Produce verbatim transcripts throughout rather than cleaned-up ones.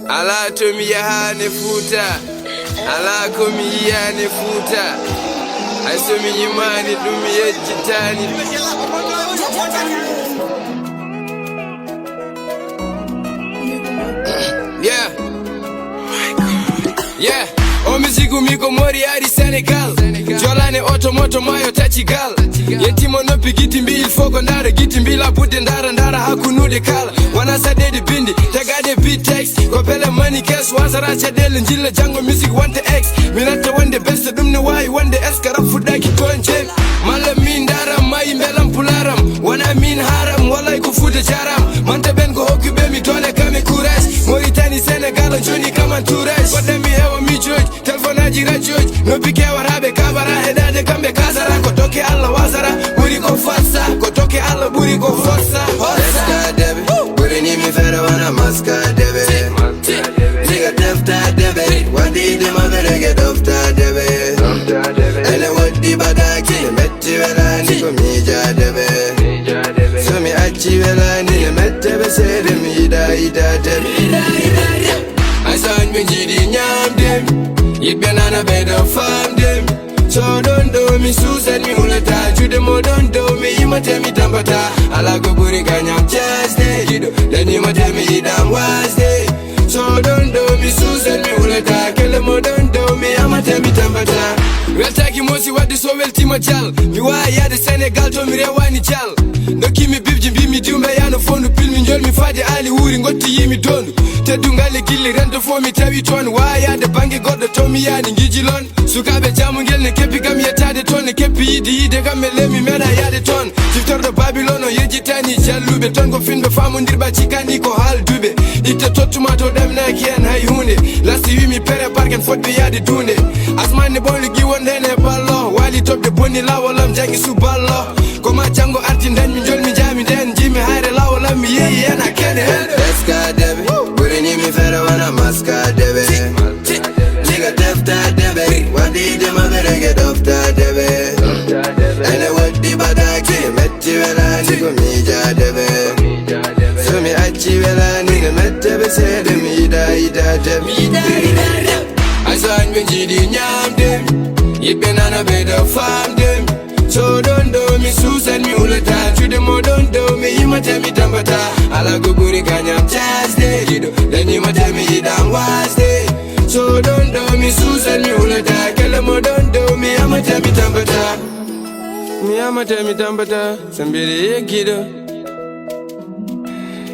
Alaa to mi yahaani Fuuta, alaa ko mi yiyaani Fuuta. Hay so mi yimaani ɗum yejjitaani. Yeah. Yeah. O musique mi ko Mori ari Sénégal. Jolane oto moto mayo tacigal. Yettima noppi giti mbi il faut ko ndara giti mbi la budde ndara ndara hakkunude kala. Wana saɗede bindi tagade beat text. Ko pele mani kes wasara caɗele jilla jango musique wonte ex. Mi natta wonde best ɗum ne wawi wonde est-ce que rap fuɗɗaki toon jeeɓi. Malla min ndaram mayi mbelam pularam. Wona min haram walay ko fuuta jaram. Manta ɓen ko hokki ɓe mi doole kame courage. Mauritanie Sénégal on joni kam entourage. Goɗɗo mi hewa mijoji. Telefonaaji radioji noppi kewataɓe kabara heɗade kamɓe kasara ko tokke Allah wasara ɓuri ko fassa ko tokke Allah ɓuri ko fossa hossa. Eskadebe ɓuri ni mi fere wona maskadebe. Siga defta debe waɗi ide maɓe rege ɗofta debe. Ene woɗɗi baɗaki metti welani ko miija debe. So mi acci welani ne mette ɓe seede mi yiɗa yiɗa debe. Ay sañ ɓe jiiɗi ñaamde mi yiɓɓe nana ɓeyɗo faamde mi. So ɗon ɗo mi suusan mi hulata juuɗe mo ɗon dow mi yimate mi tambata. Ala ko ɓuri gañam casde yiɗo ɗen yimate mi yiɗam wasde. So ɗon ɗo mi suusan mi hulata kele mo ɗon dow mi yamate mi tambata. Weltaki mosi wadde so weltima jal mi wawi yaade Sénégal to mi rewani jal. Dokkimi bibji mbimi diwɓe yano fondu pilmi jolmi faade ali wuuri gotti yimi dondu. Teddungal e gilli rento fo mi tawi toon wayade bangge goɗɗo to mi yani giji lon. Sukaɓe jamugel ne keppi kam yettade toon ne keppi yiide yiide kam e lemi meeɗa yaade toon. Ciftorɗo babilon o yejjitani jalluɓe toon ko finɓe famondirɓa cikkani ko haalduɓe. Itta tottuma to ɗamnaki en hay hunde. Lasti wimi pere barken fotɓe yaade dunde. Asmane ɓonli giwonde ne ballo wali toɓɓe bonni lawolam jangi su ballo. Koma janngo arti nden mi jolmi jaami nden jimi hayre lawolam mi yeeyi hen a kene hen. Eskadeɓe ɓurini mi fere wona maskadeɓe. Liga deftadeɓe waɗide maɓe rege ɗoftadeɓe. Ene woɗɗi baɗaki metti welani ko miijadeɓe. So mi acci welani ne metteɓe seeɗa mi yiɗa yiɗadeɓe. Ay so añ ɓe jiiɗi ñaamde yiɓɓe nana ɓeyɗo faamde. So ɗon ɗo mi suusan mi hulata juuɗe mo ɗon ɗo mi yimate mi tambata. Ala ko ɓuri kañam casde yiɗo ɗen yimate mi yiɗam wasde. So ɗon ɗo mi suusan mi hulata kala mo ɗon ɗo mi yamate mi tambata. Mi yamate mi tambata so mbiɗi yeggiɗo.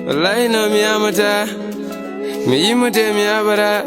Wallahi no mi yamata mi yimate mi yabara.